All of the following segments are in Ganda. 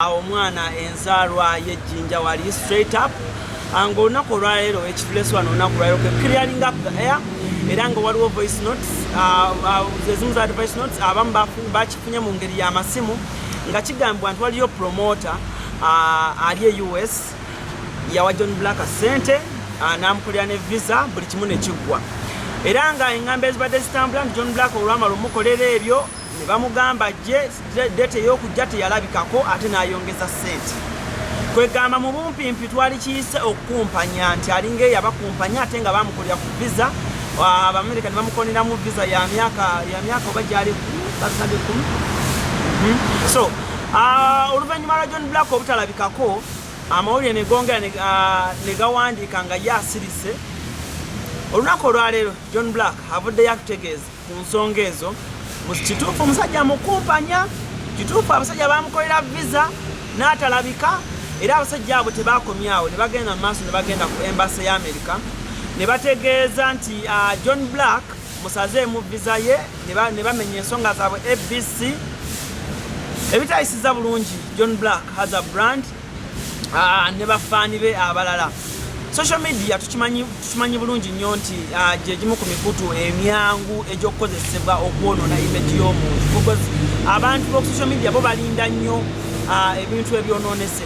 Omwana enzaalwa y'ejjinja wali straight up, nga olunaku olwaleero ekitulesi wano, olunaku olwaleero ke clearing up the air, era nga waliwo voice notes, ezimu za voice notes abamu bakifunye mu ngeri y'amasimu, nga kigambibwa nti waliyo promoter ali e US yawa John Black sente, n'amukolera ne visa, buli kimu ne kiggwa. Era nga eŋŋambo ezibadde zitambula nti John Black olwamala omukolera ebyo ne bamugamba jje, date ey'okujja teyalabikako, ate n'ayongeza ssente. Kwegamba mu bumpimpi twali kiyise okukumpanya nti alinga eyabakumpanya, ate nga bamukolera ku visa Abamerika ne bamukoneramu visa ya myaka oba gyali basabye 10. So oluvannyuma lwa John Black obutalabikako, amawulire ne gongera ne gawandiika nga ye asirise. Olunaku olwaleero John Black avuddeyo atutegeeza ku nsonga ezo. Kituufu omusajja amukumpanya? Kituufu abasajja bamukolera visa n'atalabika? Era abasajja abo tebakomyawo, ne bagenda mu maaso ne bagenda ku embassy ya America ne bategeeza nti John Black musazeemu visa ye, ne bamenya ensonga zaabwe abc ebitayisiza bulungi John Black has a brand, ne bafaani be abalala. Social media tukimanyi bulungi nnyo nti gye gimu ku mikutu emyangu egy'okukozesebwa okwonoona image y'omuntu, because abantu b'oku social media bo balinda nnyo ebintu ebyonoonese.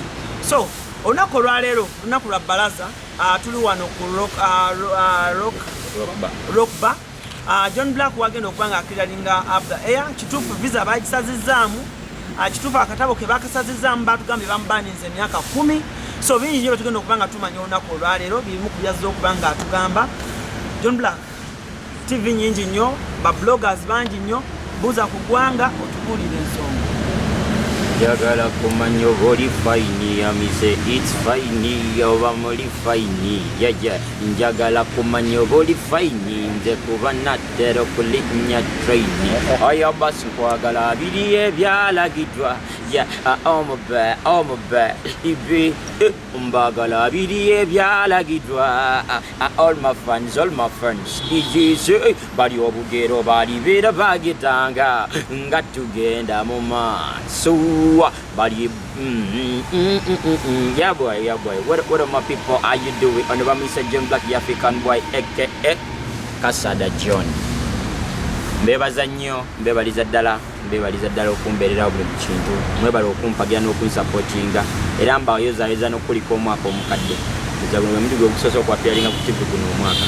So olunaku olwaleero lunaku lwa balaza, tuli wano ku Rock Bar. John Black wagenda okuba nga aclearinga up the air. Kituufu visa bagisazizaamu? Kituufu akatabo ke bakasazizaamu? Batugambye bamubaninze emyaka 10. So bingi nnyo betugenda okuba nga tumanya olunaku olwaleero, birimu ku byazza okuba nga atugamba. John Black, TV nyingi nnyo, ba bloggers bangi nnyo, buuza ku ggwanga otubuulire ensonga. Njagala kumanya oba oli fine, amise it's fine, oba muli fine. Yaja njagala kumanya oba oli fine, nze kuba nattera okulinnya train. Oyo basi nkwagala biri ebyalagidwa ya omube omube ibi mbagala biri ebyalagidwa. All my fans, all my fans, ijise bali obugero balibeera bagitanga nga tugenda mu maaso bali. Yeah boy, yeah boy, what are my people, how you doing? Ono bamuyise John Black, the African boy, aka Kasada John. Mbebaza nnyo, mbebaliza ddala, mbebaliza ddala okumbeererawo buli mu kintu. Mwebala okumpagira n'okunsupportinga, era mbayozayoza n'okukulika omwaka omukadde. Nza guno gwe muti gwe gusoose okuappearinga ku TV guno omwaka.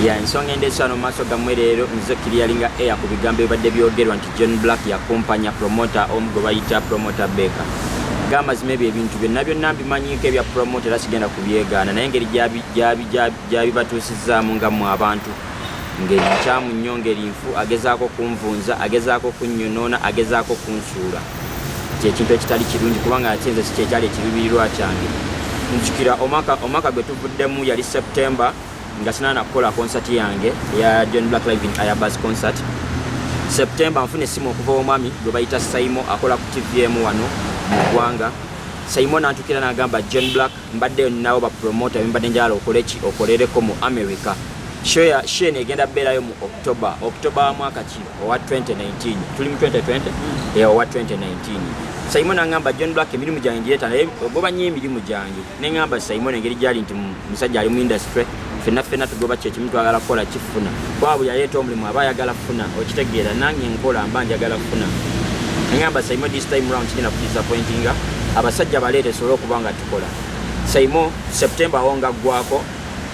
Ya ensonga endeesa wano mu maaso gammwe leero, nze clearinga air ku bigambo ebibadde byogerwa nti John Black yakumpanya promoter omu gwe bayita Promoter Baker. Gamazima ebyo ebintu byonna byonna mbimanyiiko ebya promoter, era sigenda kubyegaana, naye engeri gyabibatuusizaamu nga mmwe abantu ngeri nkyamu nnyo, ngeri nfu. Agezaako kunvunza, agezaako kunnyonoona, agezaako kunsuula, kyekintu ekitali kirungi, kubanga ate nze si kyekyali ekiruubirirwa kyange. Nzukira omwaka gwe tuvuddemu yali September, nga sinana kukola concert yange eya John Black Live in Ayabas concert. September nfuna essimu okuva omwami gwe bayita Saimo, akola ku TV emu wano mu ggwanga. Saimo nantukira n'agamba, "John Black, mbaddeyo ninawo bapromota bembadde njagala okole ki okolereko mu America. Show eno egenda beerayo mu October." October wa mwaka ki? Owa 2019. Tuli mu 2020. Owa 2019. Simon angamba, "John Black, emirimu gyange gireeta, naye ogoba nnyo emirimu gyange." Neŋŋamba Simon, engeri gyali nti musajja ali mu industry, fenna fenna tugoba kyekimu, twagala kukola kifuna, kuba bwe yaleeta omulimu aba ayagala kufuna. Okitegeera? Nange nkola mba njagala kufuna. Neŋŋamba Simon, this time round kigenda kudisappointinga, abasajja baleete sobole okuba nga tukola. Simon September awo nga ggwako,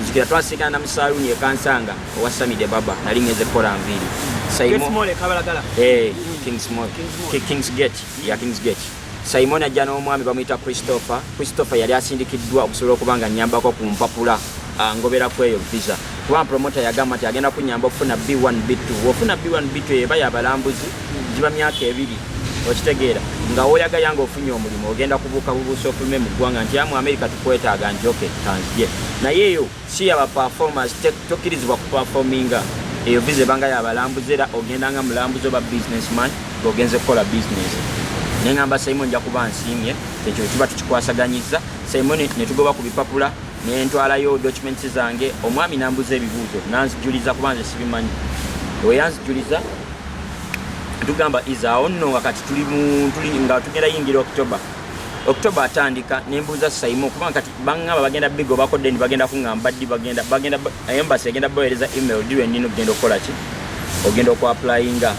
nzikira twasinkana na musaluuni ekansanga owa Samide Baba, nali ngenze kukola nviiri. Gates Mall e Kabalagala. Eh, Kings Mall. Kings Mall. Kings Gate ya Kings Gate. Simon ajja n'omwami bamuyita Christopher. Christopher yali asindikiddwa okusobola okuba nga nnyambako ku mpapula, ngoberaku eyo visa, kuba promoter yagamba nti agenda kunyamba okufuna B1 B2. Ofuna B1 B2 eba yabalambuzi, giba myaka 2. Okitegeera? Nga woyagaya nga ofunye omulimu, ogenda kubuuka bubuusa ofulume mu ggwanga nti amu America tukwetaaga, nti ok, kanzije. Naye eyo si yaba performance, tokkirizibwa kuperforminga. Eyo visa ebanga yabalambuzi, era ogenda nga mulambuzi oba businessman ng'ogenze kukola business. Neŋŋamba Simon, nja kuba nsiimye, ekyo tuba tukikwasaganyiza. Simon ne tugoba ku bipapula, nentwalayo documents zange. Omwami nambuza ebibuuzo, nanzijuliza, kuba nze sibimanyi. We yanzijuliza Tugamba izaawo nno nga kati tuli tuli nga tugenda yingira October. October atandika, nembuuza Saimo, kubanga kati baŋŋamba bagenda bigobako, then bagenda kuŋŋamba ddi bagenda embassy egenda baweereza email ddi lwennina okugenda okukola ki, ogenda okuapplyinga.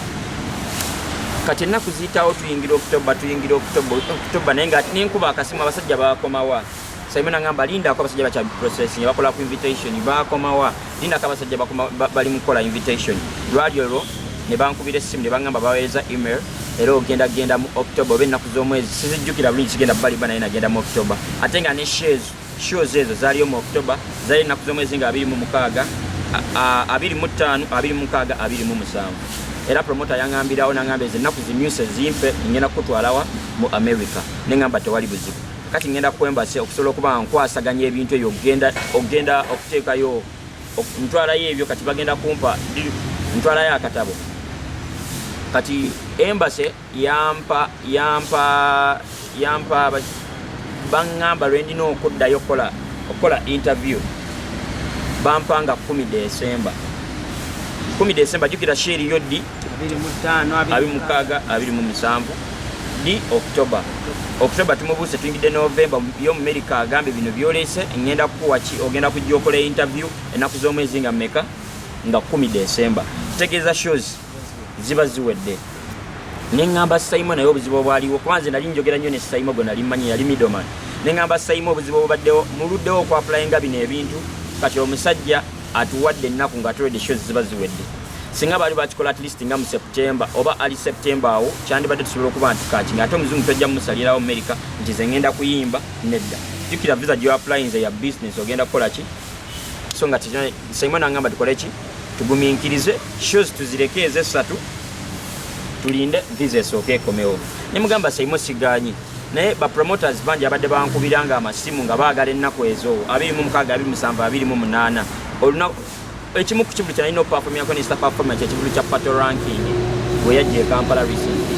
Kati ennaku ziyitawo, tuyingira October, tuyingira October, October, naye nga nenkuba akasimu, abasajja bakomawa? Saimo nagamba, lindako, abasajja bakya processing, bakola ku invitation. Bakomawa? Lindako, abasajja bali mukukola invitation. Lwali olwo ne bankubira essimu ne baŋŋamba baweereza email era ogenda genda mu October oba ennaku z'omwezi sizijjukira bulungi, sigenda baliba, naye nagenda mu October. Ate nga ne shows ezo zaaliyo mu October, zaali ennaku z'omwezi nga 26, 25, 26, 27. Era promoter yaŋŋambirawo, naŋŋamba ezo ennaku zimyuse zimpe, ngenda kukutwalawa mu America. Neŋŋamba tewali buzibu. Kati ngenda ku embassy okusobola okuba nga nkwasaganya ebintu ebyo, ogenda okuteekayo ntwalayo ebyo. Kati bagenda kumpa, ntwalayo akatabo. Kati embassy yampa baŋŋamba lwe ndina okuddayo okukola interview. Bampa nga 10 Desemba, 10 Desemba. Jjukira show eriyo ddi? 25. 26, 27 di October. October tumubuuse, tuyingidde November. Yo Mumerica agambye bino byolese, ngenda kukuwa ki, ogenda kujja okola interview ennaku z'omwezi nga mmeka? Nga 10 Desemba. Kitegeeza shows ziba ziwedde. Neŋŋamba Saimo, naye obuzibu obwaliwo, kuba nze nali njogera nnyo ne Saimo gwe nali mmanyi, yali middleman. Neŋŋamba Saimo, obuzibu obubaddewo, muluddewo okuapplyinga bino ebintu, kati omusajja atuwadde ennaku nga atuwedde, shows ziba ziwedde. Singa baali bakikola at least nga mu September oba early September awo, kyandibadde tusobola okuba nti kaki nga ate omuzungu tojja mumusalirawo America nti ze ngenda kuyimba. Nedda, jjukira visa gyoapplyinze ya business, ogenda kukola ki? So nga Saimo nangamba tukole ki, tugumiikirize, shows tuzireke ezessatu, tulinde visa esooke ekomewo. Nemugamba, Saimo, siganyi, naye bapromoters bangi abadde bankubira nga amasimu nga baagala ennaku ezo 26, 27, 28. Olunaku ekimu ku kivulu kyalina okuperformyako ne performance, ekivulu kya Patoranking bwe yajja e Kampala recently,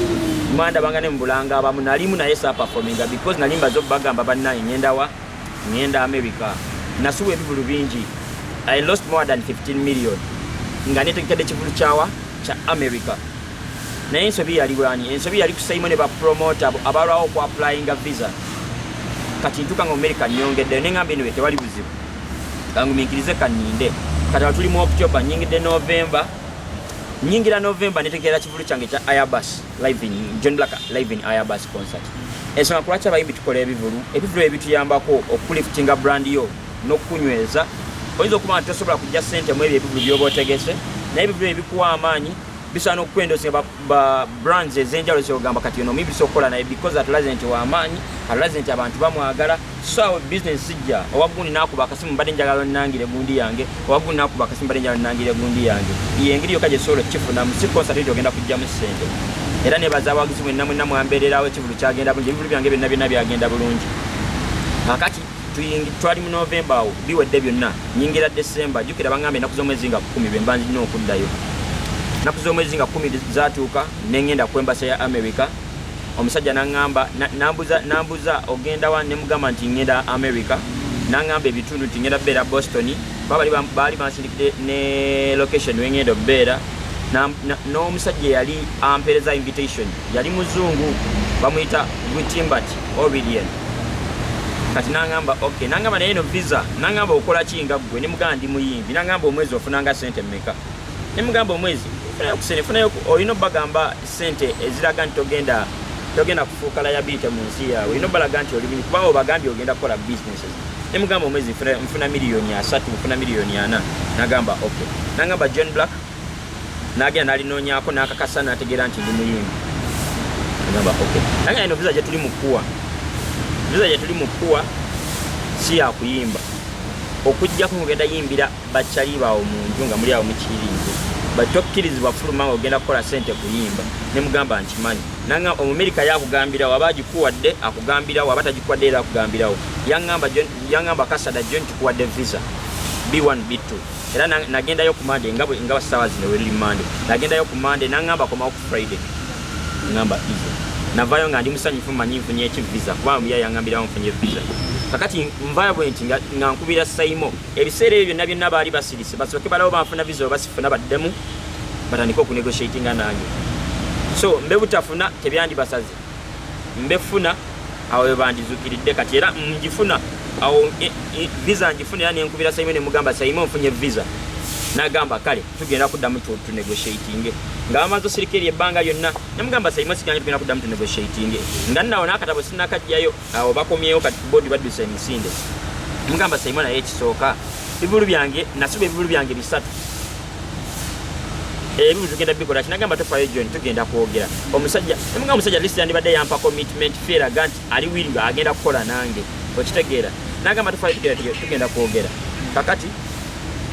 mwandabanga ne mubulanga abamu nalimu, naye saperforminga because nali mbaze obagamba, bannaye ngendawa? Ngenda America. Nasuwa ebivulu bingi, I lost more than 15 million nga netegekedde ekivulu kyawa kya America. Naye ensobi yali wani? Ensobi yali ku Saimo ne bapromota abalwawo okuapplyinga visa. Kati ntuuka nga America nyongeddeyo, neŋamba anyway tewali buzibu, kangumiikirize kaninde. Kati awo tuli mu October, nyingidde November, nyingira November, netegeera kivulu kyange kya Airbus live in John Black live in Airbus concert. Ensonga kulwaki abayimbi tukola ebivulu, ebivulu ebituyambako okuliftinga brand yo n'okukunyweza. Oyinza okuba nti tosobola kujja ssente mu ebyo ebivulu by'oba otegese, naye ebivulu ebikuwa amaanyi bisobola n'okukwendoosinga ba brands ez'enjawulo kyogamba kati ono omuyimbi tusobola okukola naye because atulaze nti w'amaanyi, atulaze nti abantu bamwagala. So awo business sijja owa gundi nakuba akasimu, mbadde njagala onnangire gundi yange, owa gundi nakuba akasimu, mbadde njagala onnangire gundi yange. Ye engeri yokka gyesobola okukifunamu, si concert nti ogenda kujjamu ssente. Era nebaza abawagizi mwenna mwenna mwambeererawo, ekivulu kyagenda bulungi, ebivulu byange byonna byonna byagenda bulungi. Kakati twali mu November awo, biwedde byonna, nyingira December. Jjukira baŋŋamba ennaku z'omwezi nga 10 bwe mba nzirina okuddayo. Ennaku z'omwezi nga 10 zatuuka, nengenda ku embassy ya America. Omusajja naŋŋamba, nambuza ogenda wa? Nemugamba nti ŋŋenda America. Naŋŋamba ebitundu nti ŋŋenda kubeera Boston, kuba baali bansindikidde ne location wengenda okubeera. N'omusajja yali ampeereza invitation yali muzungu, bamuyita Gutimbat Orilien. Kati naŋŋamba ok, naŋŋamba naye eno visa, naŋŋamba okola ki nga ggwe? Nemugamba ndi muyimbi. Naŋŋamba omwezi ofunanga sente mmeka? Nemugamba omwezi nfunayo ku sente, nfunayo olina obbagamba sente eziraga nti togenda kufuuka liability mu nsi yaabwe, olina obbalaga nti oli bulungi kubanga obagambye ogenda kukola businesses. Nemugamba omwezi nfuna miliyoni 30, nfuna miliyoni 40. Nagamba ok. Nagamba John Black, nagenda nalinoonyako, nakakasa, nategeera nti ndi muyimbi. Nagamba ok. Nagamba eno visa gyetuli mu kuwa, visa gyetuli mu kuwa si yakuyimba, okujjako ng'ogenda yimbira bakyali baawo mu nju nga muli awo mukirinze, batokkirizibwa fuluma nga ogenda kukola sente kuyimba. Nemugamba nkimanyi. Nanga Omumerika yakugambirawo, aba agikuwadde akugambirawo, aba tagikuwadde era akugambirawo. Yaŋŋamba yaŋŋamba kasada John, tukuwadde visa B1 B2. Era nagendayo ku Mande, nga ssaawa zino weriri Mande, nagendayo ku Mande, naŋŋamba komawo ku Friday. Ŋŋamba easy, navaayo nga ndi musanyufu, manyi nfunye eki visa, kuba ya yaŋŋambirawo nfunye visa. Kakati nvaayo bwe nti nga nkubira Saimo. Ebiseera ebyo byonna byonna baali basirise, basooke balawo banfuna visa oba sifuna, baddemu batandike okunegotiatinga nange. So mbe butafuna tebyandibasaze, mbefuna awo webandizukiridde. Kati era ngifuna awo, visa ngifuna, era nenkubira Saimo nemugamba, "Saimo, nfunye visa." Nagamba, "Kale tugenda kuddamu tunegotiatinge." Nga bamaze osirika eri ebbanga lyonna, nemugamba, "Saimo, sigange, tugenda kuddamu tunegotiatinge." Nga nnawo n'akatabo sinakajjayo, awo bakomyewo kati board badduse emisinde. Mugamba, "Saimo, naye ekisooka bivulu byange nasuba, ebivulu byange bisatu, ebivulu tugenda bikola." Kinagamba, "Tofayo John, tugenda kwogera." Omusajja nemugamba, "Omusajja least yandibadde yampa commitment fee eraga nti ali willing, agenda kukola nange." Okitegeera? Nagamba, "Tofayo, tugenda kwogera." Kakati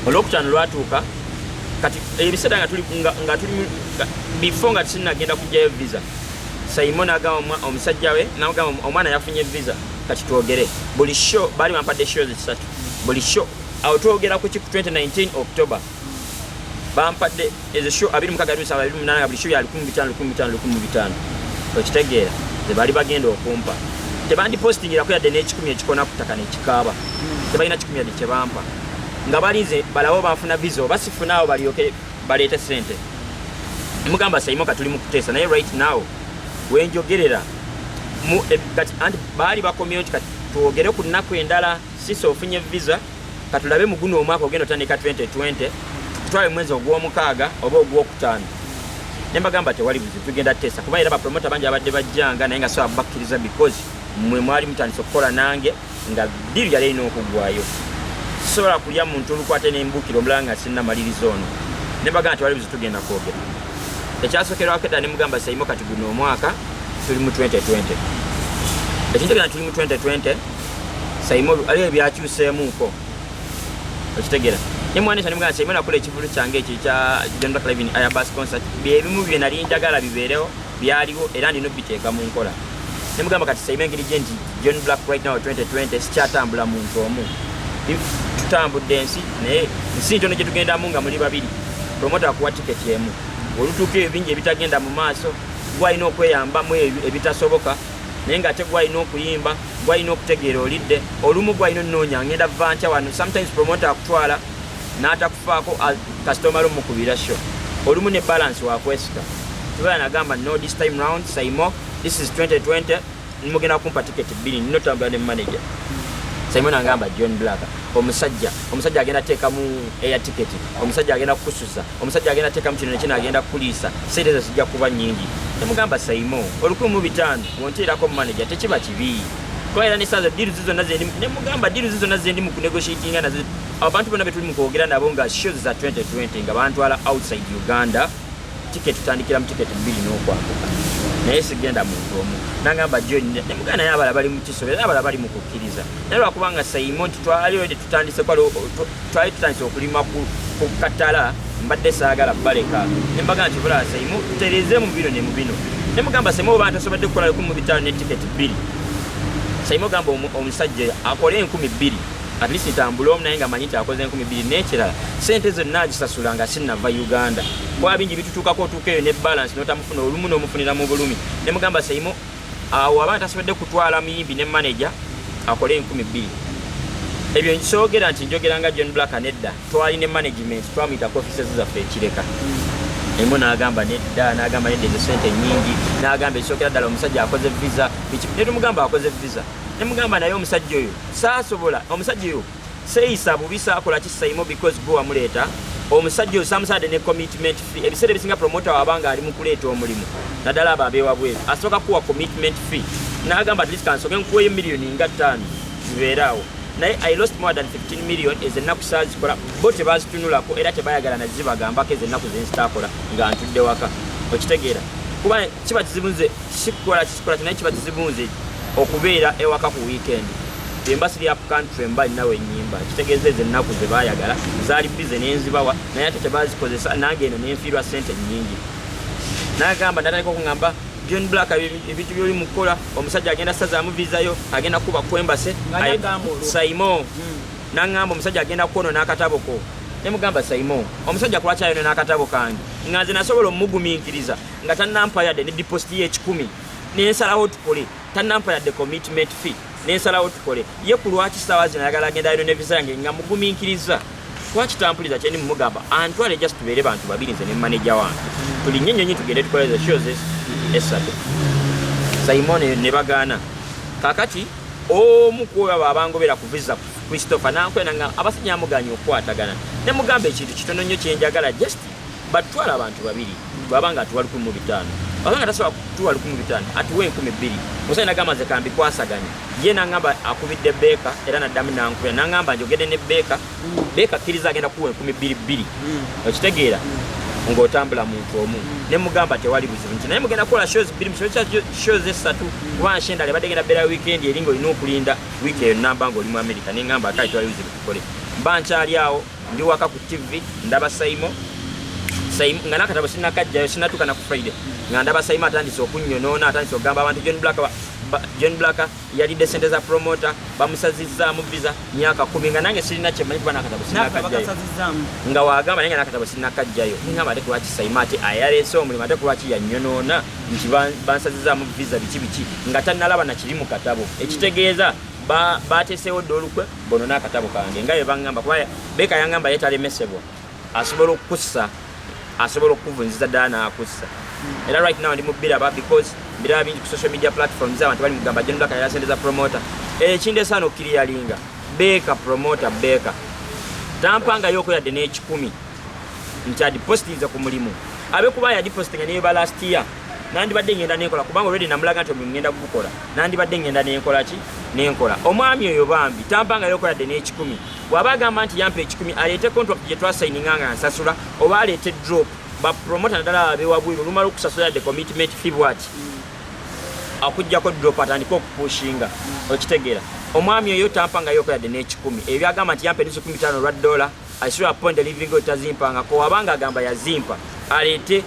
olwokutaano lwatuuka. Kati ebiseera nga tuli nga tuli before nga sinagenda kugjayo visa, Saimo nagamba omusajja we, nagamba, "Omwana yafunye visa, kati twogere." Buli show baali bampadde shows esatu buli show. Awo twogera ku ki, 2019 October. Bampadde ezo show 26, 27, 28, nga buli show ya 1500, 1500, 1500. Okitegeera? Ze baali bagenda okumpa. Tebandipostingirako yadde n'ekikumi ekikona ku ttaka nekikaaba. Tebalina kikumi yadde kyebampa, nga balinze balawo banfuna visa oba sifunaawo, balyoke baleete sente. Mugamba, "Saimo, katuli mu kuteesa, naye right now wenjogerera kati anti baali bakomyewo nti kati twogere ku nnaku endala. Sisa ofunye visa, katulabe mu guno omwaka ogenda otandika 2020, tukutwale mu mwezi ogw'omukaaga oba ogwokutaano." Ne mbagamba, "Tewali buzibu, tugenda teesa," kuba era bapromota bangi abadde bajjanga, naye nga sobola bakkiriza because mmwe mwali mutandise okukola nange nga deal yali erina okuggwayo. Sisobola kulya muntu olukwate nembuukira omulala nga sinnamaliriza ono. Ne mbagamba, "Tewali buzibu, tugenda kwogera." Ekyasokerwako eddala, ne mugamba, "Saimo, kati guno omwaka tuli mu 2020." Ekintu gana tuli mu 2020, Saimo, aliwo ebyakyuseemuuko. Okitegeera? Nemwanisha nemugamba, "Saimo, nakola ekivulu kyange ekyo ekya John Black Live in Airbus concert. Byebimu bye nali njagala bibeerewo, byaliwo, era ndina obiteeka mu nkola." Nemugamba, "Kati Saimo, engeri gye nti John Black right now 2020 sikyatambula muntu omu. Tutambudde ensi, naye nsi ntono gye tugendamu nga muli babiri. Promota akuwa tiketi emu, olutuuka ebyo bingi ebitagenda mu maaso, gwalina okweyambamu ebyo ebitasoboka, naye ngaate gwalina okuyimba, gwalina okutegeera olidde olumu, gwalina onoonya ngenda va ntya wano." Sometimes promoter akutwala n'atakufaako, kasitoma omukubira show olumu ne balance wakwesika tubeera. Nagamba, "No, this time round, Saimo, this is 2020, mugenda kumpa tiketi bbiri, nina otambula ne manager." Saimo nagamba, "John Black, omusajja agenda teekamu air ticket, omusajja agenda kukusuza, omusajja agenda teekamu kino nekino, agenda kukuliisa, sente ezo zijja kuba nyingi." Nemugamba, "Saimo, 1500 wonteerako manager tekiba kibi, kuba era nesaza deals zonna zendi." Nemugamba, "Deals zonna zendi mu kunegotiatinga nazo, abantu bonna betuli mu kwogera nabo nga shows za 2020 nga bantwala outside Uganda, ticket tutandikira mu ticket bbiri n'okwambuka, naye sigenda muntu omu." Nagamba, "John," nemugamba, "naye abala bali mu kisobe, era abala bali mu kukkiriza." Naye lwakubanga Saimo nti twali already tutandise, twali tutandise okulima ku katala, mbadde saagala baleka. Nembaga nti, "Bulala Saimo, tutereeze mu bino ne mu bino." Nemugamba, "Saimo, oba ntasobodde kukola 1500 ne tiketi bbiri, Saimo, gamba omusajja akole 2000, at least ntambule omu, naye nga manyi nti akoze 2000. N'ekirala, sente zonna agisasula nga sinnava Uganda, kuba bingi bitutuukako, otuuka eyo ne balance n'otamufuna, olumu n'omufunira mu bulumi." Nemugamba, "Saimo, awo aba ntasobodde kutwala muyimbi ne manager, akole 2000." Ebyo nsoogera nti njogera nga John Black, nedda. Twali ne management, twamuyita ku offices zaffe ekireka emu, n'agamba nedda, n'agamba nedda, ezo sente nyingi. N'agamba, ekisookera ddala omusajja akoze visa. Ne tumugamba akoze visa. Nemugamba, "Naye omusajja oyo saasobola, omusajja oyo seeyisa bubi, saakola kisaimo because gwe wamuleeta. Omusajja oyo samusadde ne commitment fee." Ebiseera ebisinga promoter wabanga ali mu kuleeta omulimu, naddala abo abewabweru, asooka kuwa commitment fee. N'agamba, "At least kansoke nkuweyo miliyoni nga 5 zibeere awo." Naye I lost more than 15 million. Ezo ennaku saazikola, bo tebazitunulako era tebayagala nazibagambako. Ezo ennaku zenzitakola nga ntudde waka. Okitegeera? Kuba kiba kizibu, nze sikukola kisikola, naye kiba kizibu nze okubeera ewaka ku weekend emba siri up country, mba ninawe enyimba. Kitegeeza ezo ennaku ze baayagala zaali busy nenzibawa, naye ate tebazikozesa, nange eno nenfiirwa sente nyingi. Nagamba, natandika okuŋŋamba, "John Black, ebintu byoli mukukola, omusajja agenda sazaamu visayo, agenda kuba kwembase." Saimo naŋŋamba, "Omusajja agenda kwonona akatabo ko." Nemugamba, "Saimo, omusajja kulwaki ayonona akatabo kange, nga nze nasobola omugumiikiriza nga tannampa yadde ne deposit y'ekikumi, nensalawo tukole, tannampa yadde commitment fee, nensalawo tukole? Ye ku lwaki saawa zino ayagala agenda ayonona evisa yange nga mugumiikiriza? Lwaki tampuliza? Kyendi mumugamba, antwale, just tubeere bantu babiri, nze ne manager wange, tulinye ennyonyi tugende tukole the shows." Esatu Simon ne bagaana. Kakati omu ku oyo abangobera ku visa, Christopher, nankwena nga abasajja amuganye okukwatagana, ne mugamba ekintu kitono nnyo kyenjagala, just batwala abantu babiri, bwaba nga atuwa 1500, bwaba nga tasobola kutuwa 1500, atuwe 2000. Omusajja nagamba, nze kambikwasaganye. Ye nangamba akubidde Beeka, era naddamu nankubira, nangamba njogedde ne Beeka, Beeka akkiriza, agenda kuwa enkumi bbiri bbiri. Okitegeera ng'otambula muntu omu? Ne mugamba tewali buzibu, nti naye mugenda kukola shows bbiri mu kiro kya shows esatu, kuba show endala ebadde genda beera weekend eri ng'olina okulinda wiiki eyo namba ng'oli mu America. Ne ngamba kale tewali buzibu, tukole. Mba nkyali awo, ndi waka ku TV, ndaba Saimo. Nga nakatabo sinakajjayo, sinatuuka na ku Friday, nga ndaba Saimo atandise okunnyonoona, atandise okugamba abantu John Black, John Black yalidde sente za promoter, bamusazizzaamu visa myaka 10, nga nange sirina kyemmanyi kuba nakatabo sinakajjayo. Nga wagamba naye nga nakatabo sinakajjayo. Ngamba ate kulwaki Saimo ate ayaleese omulimu, ate kulwaki yanyonoona nti bansazizaamu visa, biki biki, nga tannalaba nakiri mu katabo? Ekitegeeza bateeseewo dda olukwe bonona akatabo kange, nga bye baŋŋamba, kuba Beeka yaŋŋamba ye talemesebwa, asobola okukussa, asobola okukuvunziza ddala n'akussa. Era right now ndi mu biraba, because biraba bingi ku social media platforms, abantu bali mugamba John Black yalya sente za promoter. Ekindeesa n'okkiriyalinga Beeka, promoter Beeka tampangayo yadde n'ekikumi nti adipositinze ku mulimu. Abe kuba yadipositinga neba last year, nandibadde ngenda nenkola, kubanga already namulaga nti omulimu ngenda gukola, nandibadde ngenda nenkola ki, nenkola. Omwami oyo bambi tampangayo yadde n'ekikumi. Bw'aba agamba nti yampa ekikumi, aleete contract gye twasayininga nga nsasula, oba aleete drop. Bapromota naddala abewabweru, olumala okusasula yadde commitment fee bwati, akugjako drop, atandike okupushinga. Okitegeera? Omwami oyo tampangayo yadde n'ekikumi. Ebyo agamba nti yampa enusu 15 olwa dola, I swear upon the living God, tazimpangako. Wabanga agamba yazimpa, aleete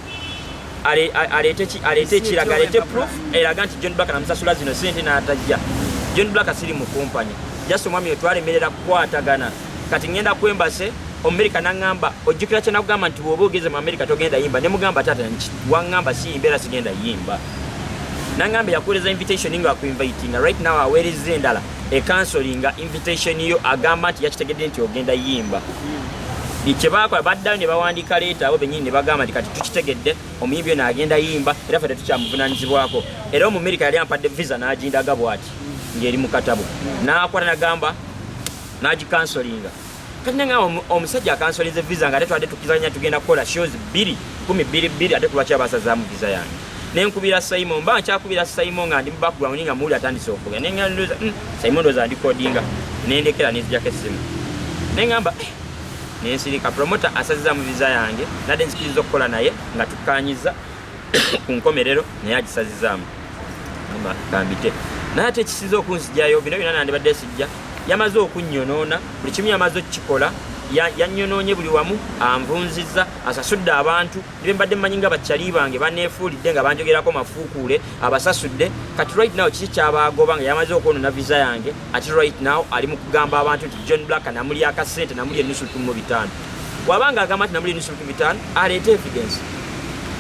aleete ekiraga, aleete proof eraga nti John Black namusasula zino sente n'atajja. John Black siri mu kumpanya, just omwami oyo twalemerera kukwatagana. Kati ngenda ku embassy Omumerika naŋŋamba, ojjukira kye nakugamba nti bw'oba ogeze mu Amerika togenda yimba? Ne mugamba, taata, waŋŋamba siyimba era sigenda yimba. Naŋŋamba yakuweereza invitation nga akuinvitinga, right now aweereza endala ekansolinga invitation yo, agamba nti yakitegedde nti ogenda yimba. Kyebakola, baddayo ne bawandiika letter abo benyini ne bagamba nti kati tukitegedde omuyimbi ono agenda yimba, era ffe tetukyamuvunanyizibwako. Era Omumerika yali ampadde visa n'agindaga bw'ati ng'eri mu katabo, n'akwata nagamba n'agikansolinga. Kati nengamba omusajja akansolinze visa nga ate twadde tukkizanya tugenda kukola shows bbiri kumi bbiri bbiri, ate kulwaki abasazaamu visa yange? Nenkubira Simon, mba nkyakubira Simon nga ndi mu background nga muwuli atandise okwogera, nenga Simon ndowooza ndikodinga, nendekera nenzijako essimu, nengamba eh, nensirika. Promoter asazizaamu visa yange, nadde nzikiriza okukola naye nga tukkanyiza ku nkomerero, naye agisazizaamu. Gamba gambite naye ate ekisinza okunzijayo bino byonna, nandibadde sijja. Yamaze okunnyonoona buli kimu, yamaze okukikola, yannyonoonye buli wamu, anvunzizza, asasudde abantu ne mbadde mmanyi nga bakyali bange baneefuulidde nga banjogerako mafuukuule, abasasudde. Kati right now kiki kyabaagoba nga yamaze okwonoona visa yange? Ate right now ali mu kugamba abantu nti John Black namuli akasente, namuli enusu 15. Bw'abanga agamba nti namuli enusu 15, aleete evidence.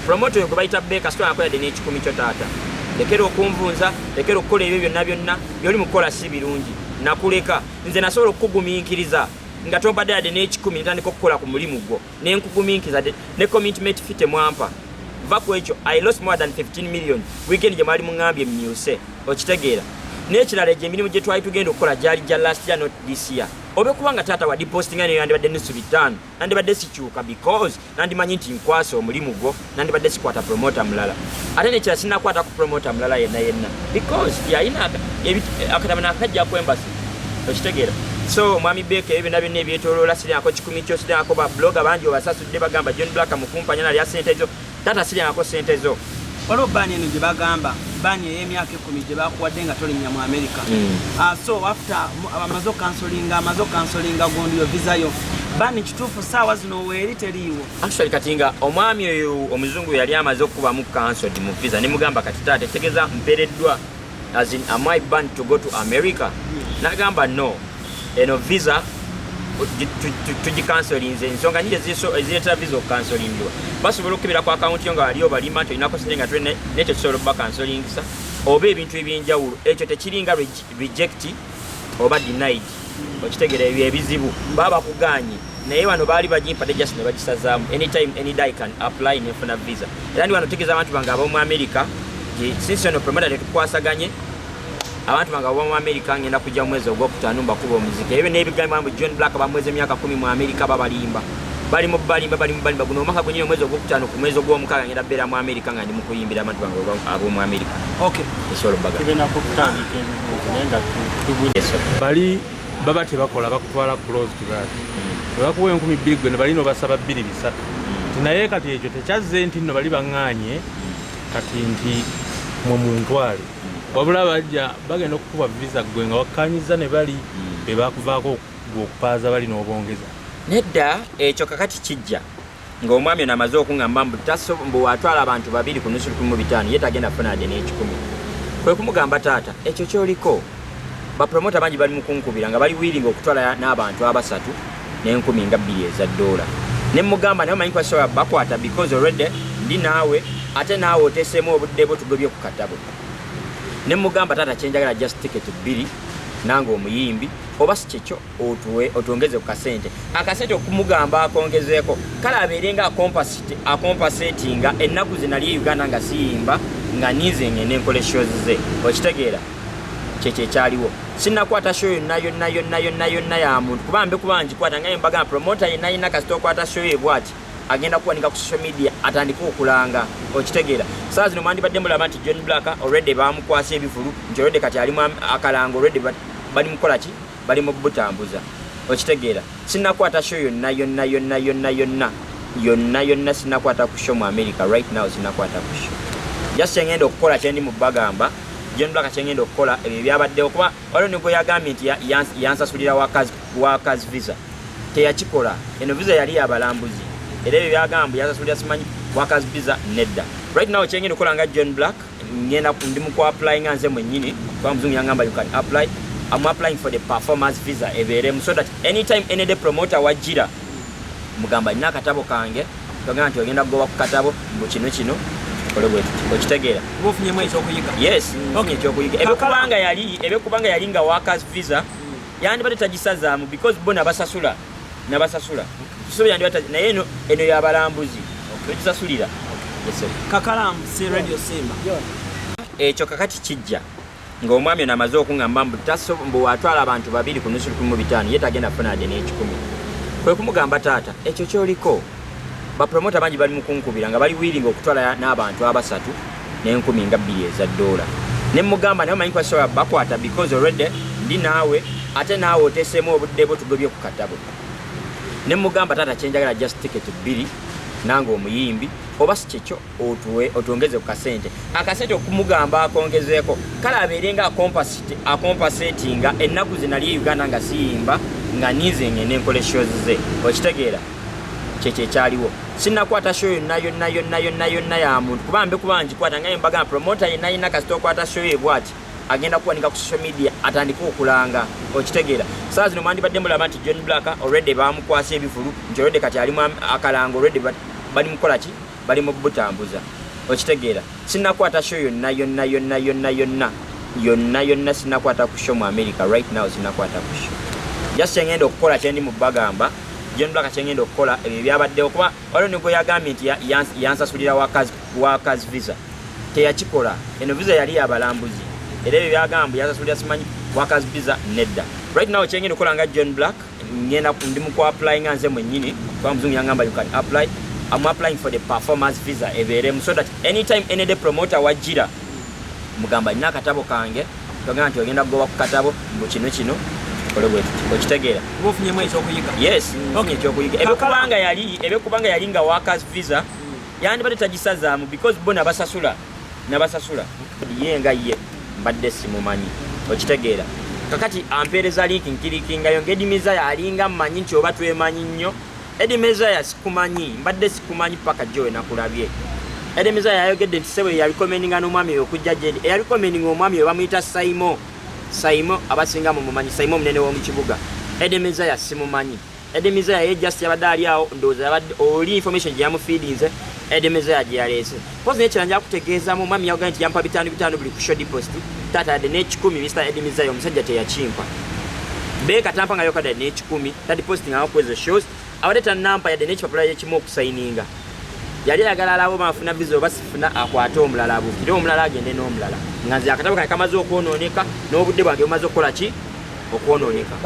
Promoter oyo gwe bayita Beeka, sitwalako yadde n'ekikumi kyo. Taata, lekera okunvunza, lekera okukola ebyo byonna byonna byoli mu kukola, si birungi. Nakuleka nze, nasobola okukugumiikiriza nga tompadde yadde n'ekikumi, ntandika okukola ku mulimu gwo nenkugumiikiriza ne commitment fee temwampa. Va ku ekyo, I lost more than 15 million weekend gye mwali muŋŋambye mmyuse. Okitegeera? N'ekirala, egyo emirimu gye twali tugenda okukola gyali gya last year, not this year. Obe kubanga taata wa depositinga neyo yandibadde nusu bitaano, nandibadde sikyuka, because nandimanyi nti nkwasa omulimu gwo, nandibadde sikwata promoter mulala. Ate nekira, sinakwata ku promoter mulala yenna yenna, because yalina akatabo nakajja ku embassy. Okitegeera? So mwami Beeka, ebyo byonna byonna ebyetoloola, siryako kikumi kyo, siryako. Ba blogger bangi obasasudde, bagamba John Black mukumpanya nalya sente zo. Taata, siryako sente zo. Waliwo ban eno gye bagamba, ban ey'emyaka 10 gye bakuwadde nga tolinnya mu America. So after amaze okansolinga, amaze okansolinga gundi yo visa yo, ban kituufu saawa zino weeri teriiwo? Actually kati nga omwami oyo omuzungu yali amaze okukubamu cancelled mu visa, nemugamba kati taata, ekitegeeza mpereddwa, as in am I banned to go to America? Nagamba no, eno visa tugikansolinze. Ensonga nyingi ezireetera visa okukansolingibwa. Basobola okukebera ku akawunti yo nga wali obalimba nti olinako sente nga tulina, nekyo kisobola okuba kansolingisa, oba ebintu ebyenjawulo. Ekyo tekiringa reject oba denied. Okitegeera? Ebyo ebizibu baba bakuganye, naye wano baali bagimpadde, just ne bagisazaamu. Anytime, any day can apply nenfuna visa. Era ndi wano tegeeza abantu bange ab'omu America. Nti since ono promoter tetukwasaganye, abantu bange abo mu America ngenda kujja mu mwezi ogwokutaano mbakuba omuziki. Ebyo n'ebigambo mbu John Black bamweza emyaka 10 mu America, babalimba, bali mu balimba, bali mu balimba. Guno omwaka gwenyini, omwezi ogwokutaano ku mwezi ogwomukaaga, ngenda beera mu America nga ndi mu kuyimbira abantu bange ab'omu America. Esobola obbaga. Tugenda kutandika ebibuuzo naye nga tubuuza. Yes, sir. Bali baba tebakola, bakutwala close to that, bwe bakuwa 2000, gwe ne bali nobasaba bbiri bisatu. Ti naye kati ekyo tekyazze nti nno bali baŋŋaanye kati nti mwe muntwale, wabula bajja bagenda okukuba visa gwe nga wakkanyiza ne bali be bakuvaako gwe okupaaza bali n'obongeza. Nedda, ekyo kakati kijja ng'omwami ono amaze okuŋŋamba mbu mbu watwala abantu babiri ku nusu 15,000, ye tagenda kufuna yadde n'ekikumi. Kwe kumugamba, taata, ekyo kyoliko bapromota bangi bali mu kunkubira nga bali willing okutwala n'abantu abasatu n'enkumi nga bbiri eza ddoola. Ne mugamba, naye omanyi kwasobola bakwata because already ndi naawe, ate naawe oteeseemu obudde bwo, tugobye ku katabo. Ne mugamba, taata, kyenjagala just ticket bbiri nange omuyimbi, oba si kyekyo otwongeze ku kasente. Akasente okumugamba akongezeeko, kale abeere nga acompensatinga ennaku ze nali e Uganda nga siyimba, nga ninze ngende nkola shows ze. Okitegeera? Kyekyo ekyaliwo. Sinnakwata show yonna yonna yonna yonna yonna ya muntu, kuba mbe kuba ngikwata nga mbagamba, promoter yenna yenna kasita okwata show ye bwati agenda kuwanika ku social media atandike okulanga. Okitegeera? Saa zino mwandibadde mulaba nti John Black already bamukwasa ebivulu, nti already kati alimu akalango, already bali mukola ki, bali mu butambuza. Okitegeera? Sinnakwata show yonna yonna yonna yonna yonna yonna yonna. Sinnakwata ku show mu America right now, sinnakwata ku show. Just kyengenda okukola, kyendi mu bagamba John Black, kyengenda okukola, ebyo byabaddewo, kuba waliwo ne gwe yagambye nti yansasulira workers visa, teyakikola. Eno visa yali yabalambuzi, era ebyo byagamba yansasulira simanyi workers visa, nedda. Right now kyengenda okukola nga John Black, ngenda ndi mu kuapplyinga nze mwennyini, kuba muzungu yangamba you can apply. I'm applying for the performance visa ebeeremu, so that anytime, any day, promoter wajjira mugamba nina akatabo kange, togamba nti ogenda kugoba ku katabo mbu kino kino tukole bwe tuti. Okitegeera? Oba ofunyemu ekyokuyiga. Yes, nfunye ekyokuyiga. Ebyokubanga yali nga workers visa, yandibadde tagisazaamu because bo nabasasula so yandibadde naye eno yabalambuzi, togisasulira. Yes, sir. Kakalamu si Radio Simba. Ekyo kakati kijja ng'omwami ono amaze okuŋŋamba mbu mbu watwala abantu babiri ku nusu 15,000, ye tagenda kufuna yadde n'ekikumi. Kwe kumugamba, taata, ekyo kyoliko bapromota bangi bali mu kunkubira nga bali willing okutwala n'abantu abasatu n'enkumi nga bbiri eza ddoola. Ne mugamba, naye omanyi kwasobola bakwata because already ndi naawe, ate naawe oteeseemu obudde bwo, tugobye ku katabo. Ne mugamba, taata, kyenjagala just ticket bbiri nange omuyimbi, oba si kyekyo otwongeze ku kasente. Akasente okumugamba akongezeeko, kale abeere nga acompensatinga ennaku ze nali e Uganda nga siyimba, nga ninze ngende nkola shows ze. Okitegeera? Kyekyo ekyaliwo. Sinnakwata show yonna yonna yonna yonna yonna ya muntu, kuba mbe kuba ngikwata nga mbagamba, promoter yenna yenna kasita okwata show ye bwati agenda kuwanika ku social media atandike okulanga. Okitegeera? Saa zino mwandibadde mulaba nti John Black already bamukwasa ebivulu, nti already kati alimu akalango, already bali mukola ki, bali mu butambuza. Okitegeera? Sinnakwata show yonna yonna yonna yonna yonna yonna yonna. Sinnakwata ku show mu America right now, sinnakwata ku show. Just kyengenda okukola, kyendi mu bagamba John Black, kyengenda okukola, ebyo byabaddewo, kuba waliwo ne gwe yagambye nti yansasulira workers visa, teyakikola. Eno visa yali yabalambuzi, era ebyo byagamba yansasulira simanyi workers visa, nedda. Right now kyengenda okukola nga John Black, ngenda ndi mu kuapplyinga nze mwennyini, kuba muzungu yangamba you can apply. I'm applying for the performance visa ebeeremu, so that anytime, any day, promoter wajjira mugamba nina akatabo kange, togamba nti ogenda kugoba ku katabo mbu kino kino tukole bwe tuti. Okitegeera? Oba ofunyemu ekyokuyiga. Yes, nfunye ekyokuyiga. Ebyokubanga yali nga workers visa, yandibadde tagisazaamu because bo nabasasula. Ye nga ye mbadde simumanyi. Okitegeera? Kakati ampeereza link, nclickingayo nga Eddie Mezaya alinga mmanyi nti oba twemanyi nnyo. Eddie Mezaya sikumanyi, mbadde sikumanyi paka jo nakulabye. Eddie Mezaya yayogedde nti sebo yarecommendinga n'omwami oyo okujja gyedi. Eyarecommendinga omwami oyo bamuyita Saimo. Saimo abasinga mumumanyi, Saimo omunene w'omu kibuga. Eddie Mezaya simumanyi. Eddie Mezaya ye just yabadde ali awo, ndowooza yabadde oli information gye yamufeedinze, Eddie Mezaya gye yaleese. Pozi naye kiranja akutegeezaamu, omwami yagambye nti yampa bitaano bitaano buli ku show deposit. Taata, yadde n'ekikumi Mr Eddie Mezaya omusajja teyakimpa. Beeka tampa nga yokadde n'ekikumi, tadepositinga ku ezo shows, abadde tannampa yadde n'ekipapula ekimu okusayininga. Yali ayagala alaba oba nfuna visa oba sifuna, akwate omulala, abuukire omulala, agende n'omulala, nga nze akatabo kange kamaze okwonooneka n'obudde bwange bumaze okukola ki, okwonooneka.